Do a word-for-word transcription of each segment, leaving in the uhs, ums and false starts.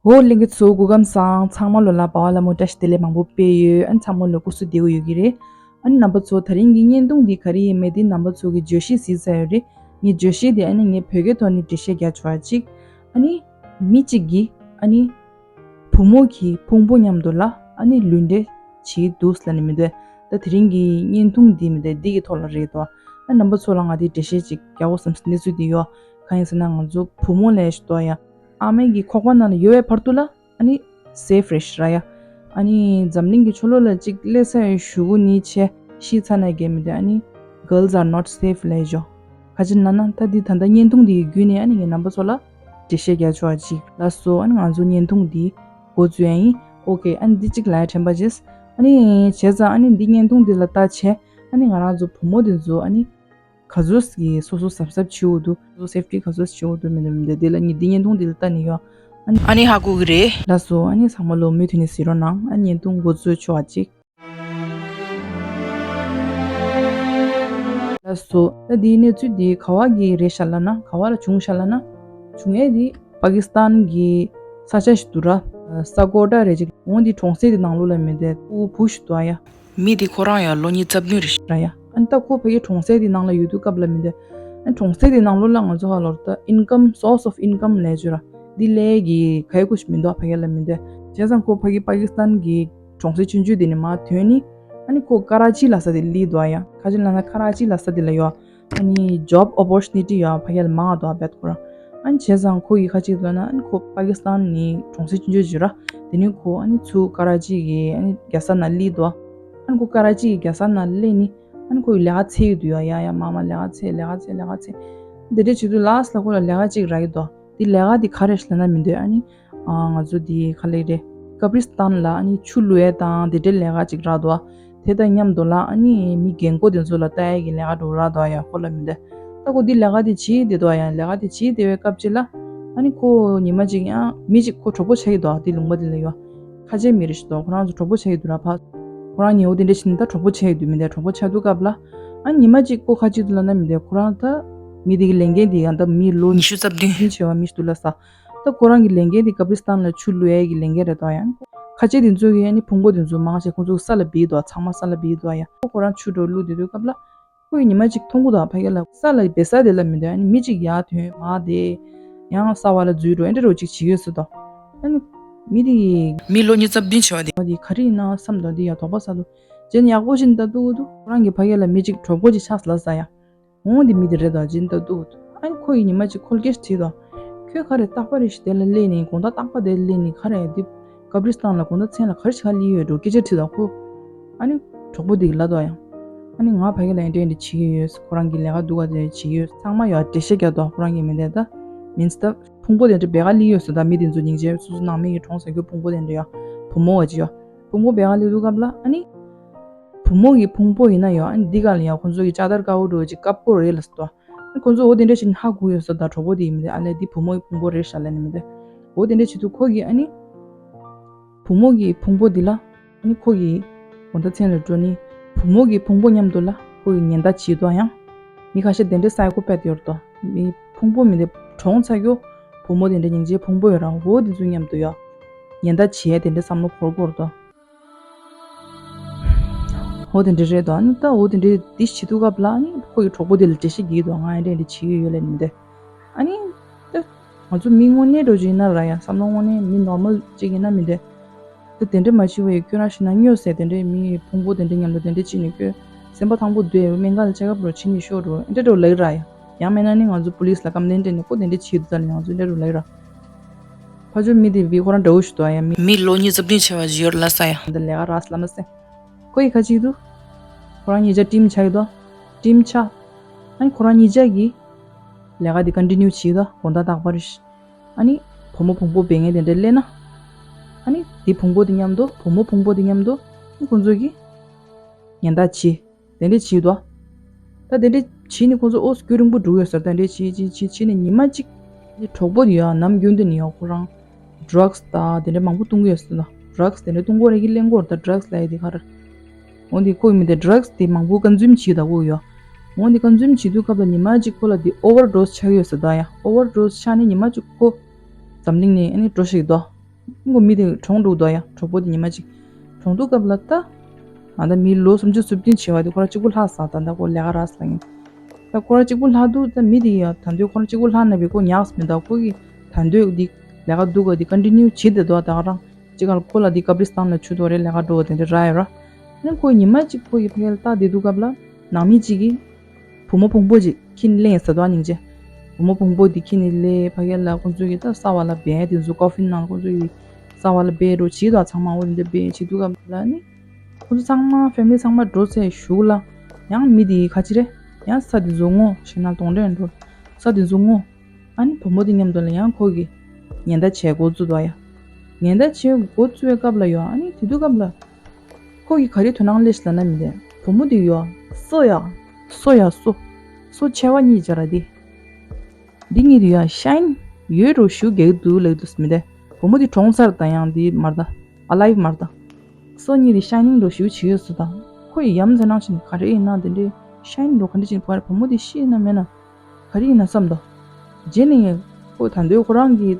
འོ་ལྷན་རྒྱས་ཚོ་སྐུ་ཁམས་བཟང་། ཚང་མ་ལོ་ལ་བ་བ་ལ་མོ་བཀྲ་ཤིས་བདེ་ལེགས་མང་པོ་སྤེལ་ཡོད། ཨ་ནི་ཚང་མ་ལོ་སྐུ་གཟུགས་བདེ་པོ་ཡོད་ཀྱི་རེད། ཨ་ནི་རྣམ་པ་ཚོ་དེ་རིང་གི་བརྙན་ཐུང་འདི་ག་རེ་ཡིན་མིན་འདི་རྣམ་པ་ཚོ་གི་བརྗོད་གཞི་གཟིགས་ཚར་ཡོད་རེད། ངའི་བརྗོད་གཞི་འདི་ཨ་ནི་ངས་བོད་སྐད་ཐོག་ནས་འགྲེལ་བཤད་རྒྱག་ཆོག་པ་ཅིག་ཨ་ནི་མི་གཅིག་གིས་ཨ་ནི་བུ་མོ་གི་ཕུང་པོ་མཉམ་དུ་ལ་ཨ་ནི་ལུས་འབྲེལ་བྱེད་འདུག་ལབ་ནས་མི་འདུག་ད་དེ་རིང་གི་བརྙན་ཐུང་འདི་མི་འདུག་འདི་གི་ཐོག་ལ་རེད་དོ། ཨ་རྣམ་པ་ཚོ་ལ་ང་འདི་འགྲེལ་བཤད་ཅིག་རྒྱག་དགོས་བསམ་གནས་ཚུལ་འདི་ཡོད། གང་ཡིན་ཟེར་ན་ང་ཚོ་བུ་མོ་ལས་ཞུ་དོ་ཡ། ཨ་མའི་གི་ཁོག་པ་ནང་ལ་ཡོད་པའི་བར་དུ་ལ་ཨ་ནི་སེབ་རེད་ཤི་ར་ཡ། ཨ་ནི་འཛམ་གླིང་གི་ཕྱི་ལོགས་ལ་ཅིག་སླེབས་ཚར་ཡོད་ཞུ་གུ་ནི་ཆེ་ཤི་ཚ་ན་རྒན་མི་འདུག་ཨ་ནི་girls are not safe ལས་ཞོ། ཁ་ཅིག་ན་ན་ད་འདི་ད་ལྟ་བརྙན་ཐུང་འདི་ཡི་བརྒྱུད་ནས་ཨ་ནི་ངས་རྣམ་པ་ཚོ་ལ་འགྲེལ་བཤད་རྒྱག་ཆོག་ཅིག་ལ་སོ། ཨ་ནི་ང་ཚོ་བརྙན་ཐུང་འདི་འགོ་འཛུགས་ཡ་ཡིན། ཨོ་ཁེ། ཨ་ནི་འདི་གཅིག་ལ་ཡ་དྲན་པ་བྱེད། ཨ་ནི་བྱས་ཙང་ཨ་ནི་འདི་བརྙན་ཐུང་འདི་ལ་ལྟ་བྱས་ཨ་ནི་ང་རང་ཚོ་བུ་མོ་འདི་ཚོ་ཨ་ནི་ག་ཚོད་ཀྱི་སོ་སོ་གཟབ་གཟབ་བྱེད་འོ་འདུག་སོ་སོ་སེབ་ཊི་ག་ཚོད་བྱེད་འོ་འདུག་མི་འདུག་མི་འདུག་འདི་ལ་ངས་འདི་བརྙན་ཐུང་འདི་ལ་ལྟ་ནི་ཡོད། ཨ་ནི་ཨ་ནི་ཧ་གོ་གི་རེད། ལགས་སོ། ཨ་ནི་ཚང་མ་ལོ་མུ་མཐུད་ནས་གཟིགས་རོགས་གནང་། ཨ་ནི་བརྙན་ཐུང་འགོ་འཛུགས་ཆོག་པ་ཅིག་ལགས་སོ། ད་འདིའི་གནས་ཚུལ་འདི་ག་བ་གི་རེད་ཤག་ལབ་ན། ག་བ་ལ་བྱུང་ཤག་ལབ་ན། བྱུང་ཡས་འདི་པ་ཀི་སི་ཐན་གི་ས་ཆ་ཞིག་འདུག་ར། ས་གོ་ཊ་རེད་ཅིག་འོ་འདི་གྲོང་གསེབ་འདི་ནང་ལོགས་ལ་མི་འདུག་ཨུ་བུ་ཞིག་འདུག་ཨ་ཡ། མི་དེ་ཁོ་རང་ཡང་ལོ་ཉི་ཤུ་རྩ་བདུན་རེད་ཤག་ར་ཡ། ཨ་ནི་ད་ཁོ་ཕ་གི་གྲོང་གསེབ་དེ་ནང་ལ་ཡོད་དུས་སྐབས་ལ་མི་འདུག་ཨ་ནི་གྲོང་གསེབ་དེ་ནང་ལོགས་ལ་ང་ཚོ་ཧ་ལོར་ད་ཨིན་ཀམ། source of income ལས་བརྗོད་ར། འདི་ལས་ཀྱི་ག་ཡོད་ཁུ་ཞིག་མི་འདུག་ཨ་ཕ་གི་ལ་མི་འདུག་བྱས་ཙང་ཁོ་ཕ་གི་པ་ཀི་སི་ཐན་གི་གྲོང་གསེབ་ཆུང་ཆུང་དེ་ནས་མར་ཐོན་ནི། ཨ་ནི་ཁོ་ཀ་ར་ཅི་ལབ་ས་དེ་སླེབས་འདུག་ཨ་ཡ། ཁ་ཅིག་ལབ་ན་ཀ་ར་ཅི་ལབ་ས་དེ་ལ་ཡོད། ཨ་ནི་job opportunity ཡོད་ཕ་གི་ལ་མང་འདུག་ཨ་བད་ཁོ་རང་། ཨ་ནི་བྱས་ཙང་ཁོ་ཡི་ཁ་ཅིག་ལབ་ན་ཨ་ནི་ཁོ་པ་ཀི་སི་ཐན་ནི་གྲོང་གསེབ་ཆུང་ཆུང་ཅིག་ར། དེ་ནི་ཁོ་ཨ་ནི་ཚུར་ཀ་ར་ཅི་གི་ཨ་ནི་རྒྱལ་ས་ནང་སླེབས་འདུག་ཨ་ནི་ཁོ་ཀ་ར་ཅི་གི་རྒྱལ་ས་ནང་སླེབས་ནི། ཨ་ནི་ཁོ་ཡི་ལས་ཀ་འཚོལ་ཡི་འདུག་ཡ། ཡ་ཡ་མ་མ་ལས་ཀ་འཚོལ། ལས་ཀ་འཚོལ། ལས་ཀ་འཚོལ། དེ་འདྲ་བྱེད་དུས་ལ་སི་ལ་ཁོ་ལ་ལས་ཀ་ཅིག་རག་གི་འདུག་དེ་ལས་ཀ་དེ་ག་རེ་ལབ་ན་མི་འདུག་ཨ་ནི་ཨ་ང་ཚོ་དེ་ག་ལེ་རེད། ཀ་པི་རི་སི་ཐན་ལ་ཨ་ནི་ཆུ་བླུག་ཡས་དང་དེ་འདྲའི་ལས་ཀ་ཅིག་རག་འདུག་དེ་དང་མཉམ་དུ་ལ་ཨ་ནི་མི་རྒན་གོག་དེ་ཚོ་ལ་ལྟ་ཡས་ཀྱི་ལས་ཀ་འདྲ་བོ་རག་འདུག་ཡ། ཁོ་ལ་མི་འདུག་ད་ཁོ་དེ་ལས་ཀ་དེ་བྱེད་བསྡད་འདུག་ཡ། ལས་ཀ་དེ་བྱེད་བསྡད་པའི་སྐབས་ཅིག་ལ་ཨ་ནི་ཁོ་ཉི་མ་ཅིག་ཡང་མི་ཅིག་ཁོ་གྲོགས་པོ་ཆགས་ཀྱི་འདུག་དེ་ལུང་པ་དེ་ལ་ཡོད། ཁ་ཆེ་མི་རེད་ཤི་འདུག་ཁོ་རང་ཚོ་གྲོགས་པོ་ཆགས་ཀྱི་འདུག་ར་ཕ། ཁོ་རང་ཉེ་བོ་དེ་འདྲ་བྱེད་ནི་ད་གྲོགས་པོ་ཆགས་ཀྱི་འདུག་མི་འདུག་གྲོགས་པོ་ཆགས་དུས་སྐབས་ལ་ཨ་ཉི་མ་གཅིག་ཁོ་ཁ་ཅིག་ཏུ་ལབ་ན་མི་འདུག་ཁོ་རང་ད་མི་དེ་གི་ལས་འགན་དེ་ཡང་ད་མི་ལོ་ཉི་ཤུ་རྩ་བདུན་ཆེ་བ་མི་ཞིག་འདུག་ལབ་ས། ད་ཁོ་རང་གི་ལས་འགན་དེ་ཀ་པི་རི་སི་ཐན་ལ་ཆུ་བླུག་ཡས་ཀྱི་ལས་འགན་རེད་དོ་ཡང་། ཁ་ཆེ་དེ་ཚོ་གི་ཨ་ནི་ཕུང་པོ་དེ་ཚོ་མང་ཆེ་ཁོ་ཚོ་ས་ལ་སྦས་དོ། ཚང་མ་ས་ལ་སྦས་དོ་ཡང་། ཁོ་ཁོ་རང་ཆུ་འདྲ་བླུག་བསྡད་དུས་སྐབས་ལ་ཁོ་ཡི་ཉི་མ་གཅིག་མཐོང་གི་འདུག་ཕ་གི་ལ་ས་ལ་སྦས་ས་དེ་ལ་མི་འདུག་ཨ་ནི་མི་གཅིག་ཡར་ཐོན་མར་བསྡད། ཡང་ས་བ་ལ་འཛུལ་འགྲོ་ཨེ་འདྲ་འདྲ་བོ་གཅིག་བྱེད་ཀྱི་ཡོད་ས་དོ། ཨ་ནི་མི་དེ་མི་ལོ་ཉི་ཤུ་རྩ་བདུན་ཆེ་བ་དེ་བ་དེ་ག་རེ་ཡིན་ན་བསམ་དོ། དེ་ཡང་དོགས་པ་ཟ་འདུག་རྗེས་ནས་ཡག་པོ་ཞིག་ད་འདུག་འདུག་ཁོ་རང་གི་ཕ་གི་ལ་མི་གཅིག་གྲོགས་པོ་གཅིག་ཆགས་ལ་ཟ་ཡ། འོང་དེ་མི་དེ་རེད་དོ་ཇིན་ད་འདུག་ཨ་ནི་ཁོ་ཡི་ཉི་མ་གཅིག་ཁོ་ལ་སྐད་ཆ་དྲིས་དོ། ཁྱོད་ག་རེ་རྟག་པར་རེ་ཞིག་དེ་ལ་སླེབས་ནས་དགོང་དག་རྟག་པར་དེ་ལ་སླེབས་ནས་ག་རེ་འདི་ཀ་པི་རི་སི་ཐན་ལ་དགོང་དག་མཚན་ལ་ག་རེ་ཞིག་ག་སླེབས་ཡོད་འགྲོ་སྐད་ཆ་དྲིས་དོ་ཁོ། ཨ་ནི་གྲོགས་པོ་དེ་གིས་ལབ་དོ་ཡང་། ཨ་ནི་ང་ཕ་གི་ལ་ཡང་འདྲ་འདྲ་བྱེད་ཀྱི་ཡོད། ཁོ་རང་གི་ལས་ཀ་འདུག་ག་དེ་བྱེད་ཀྱི་ཡོད། ཚང་མ་ཡོད་འགྲེལ་བཤད་རྒྱག་དོ་ཁོ་རང་གི་མི་དེ་ད། མིན་སི་ད་ཕུང་པོ་དེ་འདྲ་བེ་ག་སླེབས་ཡོད་ཟེར་ད་མི་དེ་ཚོ་སྙིང་རྗེ་སོ་སོ་ནང་མི་གི་གྲོངས་ཟེར་རྒྱུ་ཕུང་པོ་དེ་འདྲ་ཡོད། བུ་མོ་བ་ཅི་ཡོད། ཕུང་པོ་བེ་ག་སླེབས་དུས་སྐབས་ལ་ཨ་ནི། བུ་མོ་གི་ཕུང་པོ་ཡིན་ན་ཡང་ཨ་ནི་འདི་ག་ལ་ཡང་ཁོ་ཚོ་གི་ལྕགས་དར་དཀར་པོ་འདྲ་བོ་ཅིག་བཀབ་ཀྱི་ཡོད་རེད་ལབ་སོང་། ཨ་ཁོ་ཚོ་འོ་དེ་འདྲ་ཞིག་ཧ་གོ་ཡོད་ས་ད་གྲོགས་པོ་དེ་ཡིན་མི་དེ་ཨ་ལས་འདི་བུ་མོ་གི་ཕུང་པོ་རེད་ཤག་ལབ་ནི་མི་དེ། འོ་དེ་འདྲ་བྱེད་དུས་ཁོ་གིས་ཨ་ནི། བུ་མོ་གི་ཕུང་པོ་འདི་ལ་ཨ་ནི་ཁོ་གིས་དགོང་དག་མཚན་ལ་འགྲོ་ནི། བུ་མོ་གི་ཕུང་པོ་མཉམ་དུ་ལ་ཁོ་གིས་ཉེན་བརྡ་བྱེད་དོ་ཡང་། མི་ཁ་ཤས་དེ་འདྲ་སའི་ཁོ་པད་ཡོད་དོ། མི་ཕུང་པོ་མི་དེ་གྲོངས་ཚར་རྒྱུ། བུ་མོ་དེ་འདྲ་སྙིང་རྗེའི་ཕུང་པོ་ཡོད་ར་འོ་དེ་ཚོ་མཉམ་དུ་ཡོད། ཉེན་བརྡ་བྱེད་དེ་འདྲ་བསམ་བློ་འཁོར་འཁོར་དོ། འོ་དེ་འདྲ་རེད་དོ། ཨ་ནི་ད་འོ་དེ་འདྲ་འདི་བྱེད་དུས་སྐབས་ལ་ཨ་ནི་ཁོ་ཡི་གྲོགས་པོ་དེ་ལ་འགྲེལ་བཤད་རྒྱག་གི་འདུག་ང་ཨེ་འདྲ་འདྲ་བྱེད་ཀྱི་ཡོད་ལབ་ནི་མི་འདུག་ཨ་ནི་ད་ང་ཚོ་མི་དངོས་གནས་འགྲོ་རྒྱུ་ཡིན་ན་ར་ཡ་བསམ་བློ་དངོས་གནས་མི་ནོར་མལ་གཅིག་ཡིན་ན་མི་འདུག་ད་དེ་འདྲ་མ་བྱེད་པ་ཡི་ཁྱོད་རང་ཤི་ན་སྨྱོ་ཟེར་དེ་འདྲའི་མི་ཕུང་པོ་དེ་འདྲ་མཉམ་དུ་དེ་འདྲ་བྱེད་ནས་ཁྱོད་སེམས་པ་ཐང་པོ་སྡོད་སྨན་ཁང་ལ་ཆེ་ཁབ་རོ་ཕྱིན་ནས་ཤོག་རོ་ཨེ་འདྲ་འགྲོ་ལབ་ཀྱི་ར་ཡ། ཡང་མིན་ན་ནི་ང་ཚོ་པུ་ལིས་ལ་བཀའ་མོལ་སྤྲད་ནས་ཁོ་དེ་འདྲ་བྱེད་དུས་ད་ནི་ང་ཚོ་འདྲ་རུ་ལབ་ར། ཕ་ཇོ་མི་དེ་བི་ཁོ་རང་འདྲ་བོ་ཞིག་འདུག་ཡ། མི་མི་ལོ་ཉི་ཤུ་རྩ་བདུན་བྱས་པ་ཞིག་ཡོད་ལ་ས་ཡ། འདི་ལས་ཀ་རག་ལ་མ་ཟེར། ཁོ་ཡི་ཁ་ཅིག་འདུག་ཁོ་རང་གཉིས་ཆ་ཊིམ་ཆགས་ཡོད་དོ། ཊིམ་ཆགས། ཨ་ནི་ཁོ་རང་གཉིས་ཆ་གི་ལས་ཀ་དེ་ཀོན་ཊི་ནིའུ་བྱེད་དོ་དགོང་དག་རྟག་པར་རེ་ཞིག་ཨ་ནི་བུ་མོ་ཕུང་པོ་སྦས་མཁན་དེ་འདྲ་སླེབས་ན། ཨ་ནི་དེ་ཕུང་པོ་དེ་མཉམ་དུ་བུ་མོ་ཕུང་པོ་དེ་མཉམ་དུ་ཁོ་ཚོ་གི་ཉེན་བརྡ་བྱེད། དེ་འདྲ་བྱེད་དོ། ད་དེ་འདྲ་བྱེད་ནི་ཁོ་ཚོ་ཨོ་སྐྱོ་རིང་པོ་འགྲོ་ཡོད་ས་རེད། དེ་འདྲ་བྱེད་བྱེད་བྱེད་བྱེད་ནི་ཉི་མ་གཅིག་དེ་གྲོགས་པོ་དེ་ཡང་ནམ་རྒྱུན་དུ་ནི་ཡང་ཁོ་རང་ཌྲག་སི་དང་དེ་འདྲ་མང་པོ་བཏུང་གི་ཡོད་ས་ན་ཌྲག་སི་དེ་འདྲ་བཏུང་གོ་རེ་གི་གླེང་གོ་རེ་ད་ཌྲག་སི་ལ་ཡི་དེ་ག་རེ། འོ་དེ་ཁོ་ཡི་མི་དེ་ཌྲག་སི་དེ་མང་པོ་ཀོན་ཛུམ་བྱེད་ད་གོ་ཡོད། འོ་དེ་ཀོན་ཛུམ་བྱེད་དུས་སྐབས་ལ་ཉི་མ་གཅིག་ཁོ་ལ་དེ་ཨོ་ཝར་ཌོ་སི་ཆགས་ཡོད་ས་ད་ཡང་ཨོ་ཝར་ཌོ་སི་ཆགས་ནི་ཉི་མ་གཅིག་ཁོ་འཛམ་གླིང་ནས་ཨ་ནི་འགྲོ་ཤེས་དོ། ཁོ་མི་དེ་གྲོངས་འགྲོ་འདུག་ཡ། གྲོགས་པོ་དེ་ཉི་མ་གཅིག་གྲོངས་དུས་སྐབས་ལ་ད། ཨ་ད་མི་ལོ་སུམ་ཅུ་སོ་བདུན་བྱས་པ་དེ་ཁོ་རང་གཅིག་པུ་ལྷག་ས། ད་ད་ཁོ་ལས་ཀ་རག་ས་ཡིན། ད་ཁོ་རང་གཅིག་པུ་ལྷག་དུས་ད་མི་དེ་ཡ་ད་དུང་ཁོ་རང་གཅིག་པུ་ལྷག་ན་བས་ཁོ་ཉག་མི་འདུག་ཁོ་གི་ད་དུང་འདི་ལས་ཀ་འདུག་ག་འདི་ཀོན་ཊི་ནིའུ་བྱེད་བསྡད་འདུག་ད་ག་རང་གཅིག་ག་ལ་ཁོ་ལ་འདི་ཀབ་རི་སི་ཐན་ལ་ཆུ་དོ་རེད། ལས་ཀ་འགྲོ་བ་དེ་འདྲ་རག་ཡོད་ར། ཨ་ནི་ཁོ་ཉི་མ་གཅིག་ཁོ་ཡི་ཕ་གི་ལ་ལྟ་བསྡད་དུས་སྐབས་ལ་ནང་མི་གཅིག་གིས་བུ་མོ་བོང་བུ་ཅིག་ཁྱེར་ནས་སླེབས་ཡིན་ས་དོ། ཨ་སྙིང་རྗེ། བུ་མོ་བོང་བུ་དེ་ཁྱེར་ནས་སླེབས། ཕ་གི་ལ་ཁོ་ཚོ་གི་ད་ས་བ་ལ་སྦས་དེ་ཚོ་ཀོ་ཕིན་ནང་ཁོ་ཚོ་གི་ས་བ་ལ་སྦས་འགྲོ་བྱེད་དོ། ཚང་མ་འོ་དེ་འདྲ་སྦས་བྱེད་དུས་སྐབས་ལ་ནི་ཁོ་ཚོ་ཚང་མ་ཕེ་མི་ལི་ཚང་མ་འགྲོ་ཚེ་གཞུག་ལ་ཡང་མི་དེ་ག་ཅི་རེད། ཡང་ས་དེ་ཚོ་སྔོ་ཞེ་ན་གདོང་འདྲེ་འགྲོ། ས་དེ་ཚོ་སྔོ། ཨ་ནི་བུ་མོ་དེ་མཉམ་དུ་ལ་ཡང་ཁོ་གི་ཉེན་བརྡ་བྱེད་འགོ་བཙུགས་དོ་ཡ། ཉེན་བརྡ་བྱེད་འགོ་བཙུགས་པའི་སྐབས་ལ་ཡོ། ཨ་ནི་དེ་དུས་སྐབས་ལ་ཁོ་གི་ག་རེ་དོ་སྣང་སླེབས་ལབ་ན་མི་དེ་བུ་མོ་དེ་ཡོ། སོ་ཡ། སོ་ཡ་སོ། སོ་མཆེ་བ་གཉིས་སྦྱར་ར་དེ། འདི་གཉིས་དེ་ཡོ་ཤའིན་ཡོད་འགྲོ་ཞུ་གེ་འདུག་ལབ་འདུག་མི་དེ། བུ་མོ་དེ་གྲོངས་ཚར་ད་ཡང་དེ་མར་ད། ཨ་ལའིབ་མར་ད། སོ་གཉིས་དེ་ཤའིན་ནིང་འགྲོ་ཞུ་བྱེད་ཡོད་སོ་ད། ཁོ་ཡི་ཡ་མཚན་ནང་བཞིན་ག་རེ་ཡིན་ན་དེ་འདྲའི་ཤའིན་འགྲོ་ག་འདྲ་ཅིག་བུ་མོ་དེ་ཤི་ཡིན་ན་མེད་ན། ག་རེ་ཡིན་ན་བསམ་དོ། རྗེས་ནས་ཁོ་ད་འདོད་ཁོ་རང་གིས་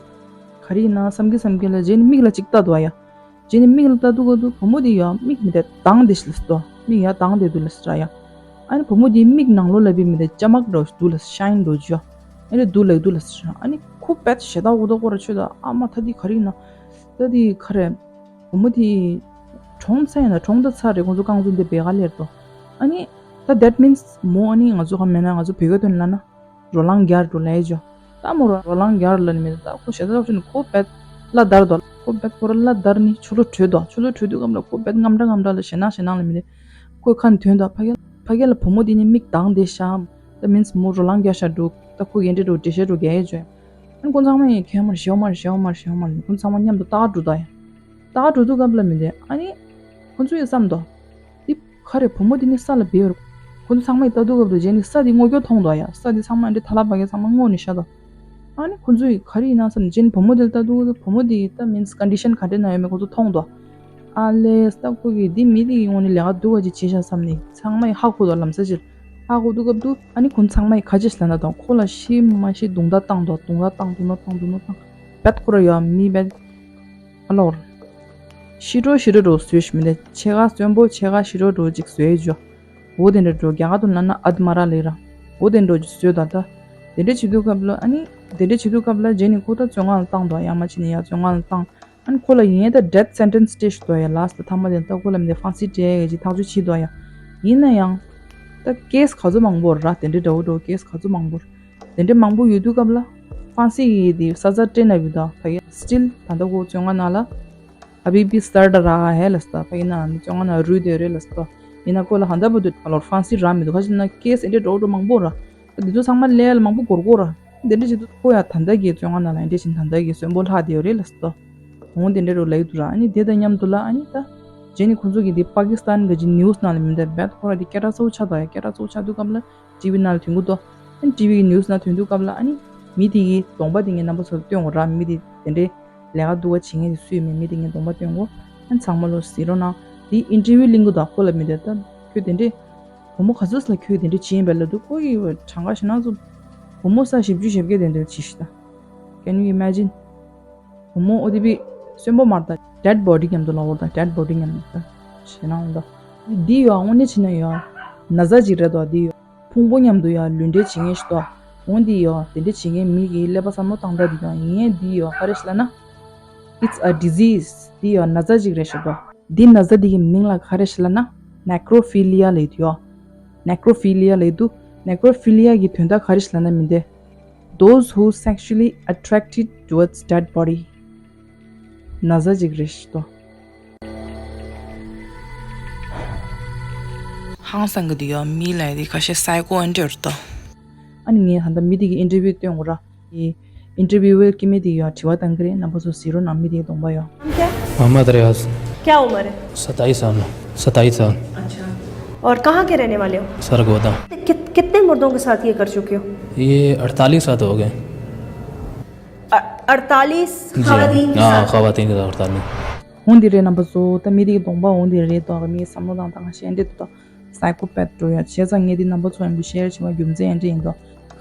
ག་རེ་ཡིན་ན་བསམ་གི་བསམ་གི་ལ་རྗེས་ནས་མིག་ལ་གཅིག་ལྟ་དོ་ཡ། རྗེས་ནས་མིག་ལ་ལྟ་དུས་སྐབས་དུ་བུ་མོ་དེ་ཡ་མིག་མི་དེ་དྭངས་དེ་ཞིག་ལ་སྟོ། མིག་ཡ་དྭངས་དེ་དུ་ལ་སྲ་ཡ། ཨ་ནི་བུ་མོ་དེའི་མིག་ནང་ལོགས་ལ་བི་མི་དེ་ཅ་མག་འདྲ་བོ་ཞིག་དུ་ལ་ཤའིན་འགྲོ་ཅོ། ཨ་ནི་དུ་ལ་དུ་ལ་སྲ། ཨ་ནི་ཁོ་བེད་ཞེ་ད་འུ་དོ་ཁོ་ར་ཆོད་ད། ཨ་མ་ད་དེ་ག་རེ་ཡིན་ན། ད་དེ་ག་རེ། བུ་མོ་དེ་གྲོངས་ཚར་ཡིན་ན་གྲོངས་ད་ཚར་རེད། ཁོང་ཚོ་རྐང་བཙུགས་འདི་བེ་ག་ལེར་དོ། ཨ་ནི་ད་that means མོ་ཨ་ནི་ང་ཚོ་ག་མེད་ན་ང་ཚོ་བོད་སྐད་དོན་ལ་ན། རོ་ལངས་རྒྱར་འགྲོ་ལས་ཇོ། ད་མོ་རོ་རོ་ལངས་རྒྱར་ལ་ནི་མི་ད་ཁོ་ཞེ་ད་ཁོ་ནི་ཁོ་བེད་ལ་དར་དོ། ཁོ་བེད་ཁོ་ར་ལ་དར་ནི་ཆུ་ལོ་བྲོས་དོ། ཆུ་ལོ་བྲོས་དུས་སྐབས་ལ་ཁོ་བེད་རྔམ་འདྲ་རྔམ་འདྲ་ལ་ཞེ་ན་ཞེ་ན་ལ་མི་དེ། ཁོའི་ཁ་ནས་ཐོན་དོ། ཕ་གི་ཕ་གི་ལ་བུ་མོ་དེ་ནི་མིག་དྭངས་དེ་ཤམ། ད་མིན་མོ་རོ་ལངས་རྒྱ་ཤ་འགྲོ། ད་ཁོ་གི་འདྲེ་འགྲོ་འདྲེ་ཤ་འགྲོ་རྒྱ་ཡེ་ཇོ། ཨ་ནི་ཁོ་ཚང་མ་ཡི་ཁེ་མར་ཞེའོ་མར་ཞེའོ་མར་ཞེའོ་མར་ཁོ་ཚང་མ་མཉམ་དུ་ལྟ་ག་འགྲོ་ད་ཡ། ལྟ་ག་འགྲོ་དུས་སྐབས་ལ་མི་དེ་ཨ་ནི། ཁོ་ཚོ་ཡི་བསམ་དོ། འདི་ག་རེ་བུ་མོ་འདི་ནི་ས་ལ་བེའུ། ཁོ་ཚོ་ཚང་མ་ཡི་ལྟ་དུས་སྐབས་དུ་རྗེས་ནི་ས་འདི་སྔོ་སྐྱོ་མཐོང་དོ་ཡ། ས་འདི་ཚང་མ་འདི་ཐ་ལ་བ་གི་ཚང་མ་སྔོ་ནི་ཤ་དོ། ཨ་ནི་ཁོ་ཚོ་ཡི་ག་རེ་ཡིན་ན་བསམ་རྗེས་ནི་བུ་མོ་འདི་ལ་ལྟ་དུས་བུ་མོ་འདི་ཡི་ལྟ་མིན་ཀོན་ཌི་ཤན་ག་འདྲ་ན་ཡོད་མེད་ཁོ་ཚོ་མཐོང་དོ། ཨ་ལེ་ས་ཁོ་གི་འདི་མི་འདི་ཡི་ངོ་ནི་ལས་ཀ་སྡུག་ག་ཅིག་བྱེད་ཤག་བསམ་ནི་ཚང་མ་ཡི་ཧ་གོ་དོ། ལམ་ས་ཅིག་ཧ་གོ་དུས་སྐབས་དུ་ཨ་ནི་ཁོ་ཚང་མ་ཡི་ཁ་ཅིག་ལ་ན་དང་ཁོ་ལ་ཤི་མ་ཤི་རྡུང་རྡེག་བཏང་དོ། རྡུང་རྡེག་བཏང་རྡུང་རྡེག་བཏང་རྡུང་རྡེག་བཏང་བེད་ཁོ་ར་ཡོད་མི་བེད། ཨ་ལོར། ཤི་འགྲོ་ཤི་འགྲོ་འགྲོ་བཟོས་ཤི་མི་དེ་ཕྱེད་ཀ་གསོན་པོ་ཕྱེད་ཀ་ཤི་འགྲོ་འགྲོ་ཅིག་བཟོས་ཇོ། འོ་དེ་འདྲ་འགྲོ་རྒྱ་གར་དུ་ན་ན་ཨད་མ་ར་ལེ་ར། འོ་དེ་འགྲོ་ཅིག་བཟོས་ད་ད། དེ་འདྲ་བྱེད་དུས་སྐབས་ལ་ཨ་ནི། དེ་འདྲ་བྱེད་དུས་སྐབས་ལ་རྗེས་ནི་ཁོ་ད་བཙོན་ཁང་ལ་བཏང་དོ་ཡ་མ་ཕྱིན་ནི་ཡ་བཙོན་ཁང་ལ་བཏང་། ཨ་ནི་ཁོ་ལ་ཡིན་ཡ་ད་death sentence སྤྲད་ཤི་དོ་ཡ་ལ་སི་ཐ་མ་དེ་ད་ཁོ་ལ་མི་དེ་ཧྥང་སི་སྤྲད་ཡ་ཅིག་ཐག་གཅོད་བྱེད་དོ་ཡ། ཡིན་ན་ཡང་། ད་ཀེ་སི་ག་ཚོད་མང་པོ་ར་དེ་འདྲ་འདྲ་བོ་འདྲ་བོ་ཀེ་སི་ག་ཚོད་མང་པོ་ར། དེ་འདྲ་མང་པོ་ཡོད་དུས་སྐབས་ལ། ཧྥང་སི་ཡི་དེ་ས་ཆ་སྤྲད་ན་ཡོད་ད་ཕ་གི་still ད་ལྟ་ཁོ་བཙོན་ཁང་ནང་ལ། ཨ་བི་བི་སར་ད་ར་ཧེ་ལ་སྟ་ཕ་གི་ན་བཙོན་ཁང་ནང་རུལ་དེ་རེད་ལ་སྟ། ཡིན་ན་ཁོ་ལ་ཧ་ད་བུ་དུ་ཨ་ལོར་ཧྥང་སི་ར་མི་འདུག་ཁ་ཅིག་ན་ཀེ་སི་འདྲ་འགྲོ་འགྲོ་མང་པོ་ར། ད་དེ་ཚོ་ཚང་མ་ལས་ལ་མང་པོ་འགོར་འགོར་ར། དེ་འདྲ་བྱེད་དུས་ཁོ་ཡ་ད་ལྟ་གི་བཙོན་ཁང་ནང་ལ་འདྲ་བཞིན་ད་ལྟ་གི་གསོན་པོ་ལྷག་དེ་ཡོད་རེད་ལ་སྟ། འོང་དེ་འདྲ་རུ་ལ་ཡོད་དུ་ར་ཨ་ནི་དེ་དང་མཉམ་དུ་ལ་ཨ་ནི་ད། རྗེས་ནི་ཁོ་ཚོ་གི་དེ་པ་ཀི་སི་ཐན་གི་ཅི་ནིའུ་སི་ནང་ལ་མི་འདུག་བེད་ཁོ་ར་དེ་སྐད་གྲགས་གཙོ་བོ་ཆགས་འདུག་ཡ་སྐད་གྲགས་གཙོ་བོ་ཆགས་དུས་སྐབས་ལ། ཊི་ཝི་ནང་ལ་ཐོན་གི་འདུག་ཨ་ནི་ཊི་ཝི་གི་ནིའུ་སི་ནང་ཐོན་དུས་སྐབས་ལ་ཨ་ནི་མི་དེ་གི་གདོང་པ་དེ་ངས་རྣམ་པ་ཚོར་སྟོན་འོ་ར། མི་དེ་དེ་འདྲའི་ལས་ཀ་སྡུག་ག་བྱེད་མཁན་དེ་སུ་ཡིན་མིན་མི་དེ་ངས་གདོང་པ་སྟོན་གོ་ཨ་ནི་ཚང་མ་ལོ་གཟིགས་རོགས་གནང་། དེ་ཨིན་ཊར་བིའུ་གླེང་གི་འདུག་ཁོ་ལ་མི་དེ་ད་ཁྱོད་དེ་འདྲའི་བུ་མོ་ག་ཚོད་ལ་ཁྱོད་དེ་འདྲའི་བྱེད་ཡིན་པས་ལབ་དུས་ཁོ་ཡི་གྲངས་ཀ་ཞེ་ན་ཚོ་བུ་མོ་ས་བཞི་བཅུ་ཞེ་བརྒྱད་དེ་འདྲ་བྱེད་ཤི་ད། Can you imagine? བུ་མོ་ཨོ་དེ་བི་གསོན་པོ་མ་རེད་ད། ཌེཌ་བོ་ཌི་མཉམ་དུ་ལ་འོ་ད་ཌེཌ་བོ་ཌི་མཉམ་དུ་ད་ཞེ་ན་འོ་ད། འདི་ཡོ་དངོས་གནས་བྱས་ན་ཡོ་ན་ཚ་ཅིག་རེད་དོ། འདི་ཡོ་ཕུང་པོ་མཉམ་དུ་ཡ་ལུས་འབྲེལ་བྱེད་མཁན་ཞིག་དོ། འོང་འདི་ཡོ་དེ་འདྲ་བྱེད་མཁན་མི་གི་ཀླད་པ་བསམ་བློ་བཏང་སྟངས་འདི་དང་ཡིན་ཡས་འདི་ཡོ་ག་རེ་ཞིག་ལབ་ན། It's a disease. འདི་ཡོ་ན་ཚ་ཅིག་རེད་ཞིག་དོ། འདི་ན་ཚ་འདི་གི་མིང་ལ་ག་རེ་ཞིག་ལབ་ན། Necrophilia ལབ་ཡོད་དུ་ཡོ། Necrophilia ལབ་ཡོད་དུ། Necrophilia གི་དོན་དག་ག་རེ་ཞིག་ལབ་ན་མི་འདི། Those who sexually attracted towards dead body. ན་ཚ་ཅིག་རེད་ཞིག་དོ། ཧང་སང་གི་འདུག་ཡ། མི་ལ་ཡ་དེ་ཁ་ཤས་སའི་ཀོ་ཨེ་འདྲ་ཡོད་དོ། ཨ་ནི་ངས་ད་ལྟ་མི་དེ་གི་ཨིན་ཊར་བིའུ་སྟོན་དགོས་ར། ཨིན་ཊར་བིའུ་ཝེར་སྐྱེ་མི་དེ་ཡ་དྲི་བ་བཏང་གི་རེད། རྣམ་པ་ཚོ་གཟིགས་རོགས་གནང་། མི་དེ་གི་གདོང་པ་ཡ། नाम क्या है? मोहम्मद रियाज। क्या उम्र है? सताईस साल। सताईस साल। अच्छा। और कहाँ के रहने वाले हो? सरगोदा। कित-, कितने मुर्दों के साथ ये कर चुके हो? ये अड़तालीस साथ हो गए। अ-, अड़तालीस जी। हाँ, खातन के साथ? हाँ, खातन के साथ अड़तालीस। འོང་འདི་རེད་རྣམ་པ་ཚོ། ད་མི་དེ་གི་གདོང་པ་འོང་འདི་རེད་དོ། མི་བསམ་བློ་བཏང་སྟངས་ཤེས་འདྲ་འདུག་དོ། སའི་ཀོ་པེད་འགྲོ་ཡ་བྱས་ཙང་ངས་འདི་རྣམ་པ་ཚོ་ཡང་བུ་ཤེར་བྱེད་པ་རྒྱུ་མཚན་ཡང་འདྲ་ཡིན་དོ།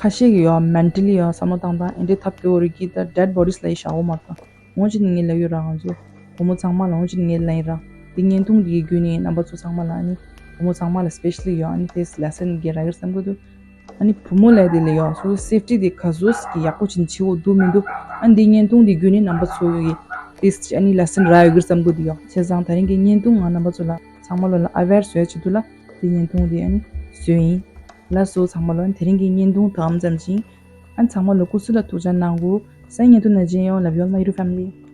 ཁ་ཤས་ཀྱི་ཡ་མེན་ཊལ་ལི་ཡ་བསམ་བློ་བཏང་སྟངས་ཨེ་འདྲའི་ཐབས་སྐྱོ་བོ་རེད་ཀི། ད་ཌེཌ་བོ་ཌིས་ལ་ཡི་བཞག་འོ་མ་དང་། འོང་ཅིག་ངས་ལབ་ཡོད་ར། ང་ཚོ་བུ་མོ་ཚང་མ་ལ་འོང་ཅིག་ངས་ལབ་ཡིན་ར། འདི་བརྙན་ཐུང་འདི་བརྒྱུད་ནས་རྣམ་པ་ཚོ་ཚང་མ་ལ་ཨ་ནི་བུ་མོ་ཚང་མ་ལ་སི་པེ་ཤལ་ལི་ཡོད། ཨ་ནི་དེ་ལེ་སན་རྒྱག་རག་གི་རེད་བསམ་གི་འདུག་ཨ་ནི་བུ་མོ་ལ་དེ་ལ་ཡོད་སོ་སོའི་སེབ་ཊི་དེ་ག་ཚོད་ཀྱི་ཡག་པོ་ཅིག་བྱེད་དགོས་འདུག་མི་འདུག་ཨ་ནི་འདི་བརྙན་ཐུང་འདི་བརྒྱུད་ནས་རྣམ་པ་ཚོ་གི་དེ་ཨ་ནི་ལེ་སན་རག་ཡོད་གི་རེད་བསམ་གི་འདུག་ཡོད། བྱས་ཙང་ད་རིང་གི་བརྙན་ཐུང་ང་རྣམ་པ་ཚོ་ལ་ཚང་མ་ལོ་ལ་ཨ་ཝེར་བཟོ་ཡ་ཆེད་དུ་ལ་འདི་བརྙན་ཐུང་འདི་ཨ་ནི་བཟོས་ཡིན། ལགས་སོ་ཚང་མ་ལོ། དེ་རིང་གི་བརྙན་ཐུང་ད་ཙམ་ཞིག་ཨ་ནི་ཚང་མ་ལོ་སྐུ་གཟུགས་ལ་ཐུགས་ཅག་གནང་དགོས། གསན་མཁན་ཚོ་ནང་བཞིན་ཡོང་ལབ་ཡོད། My YouTube family།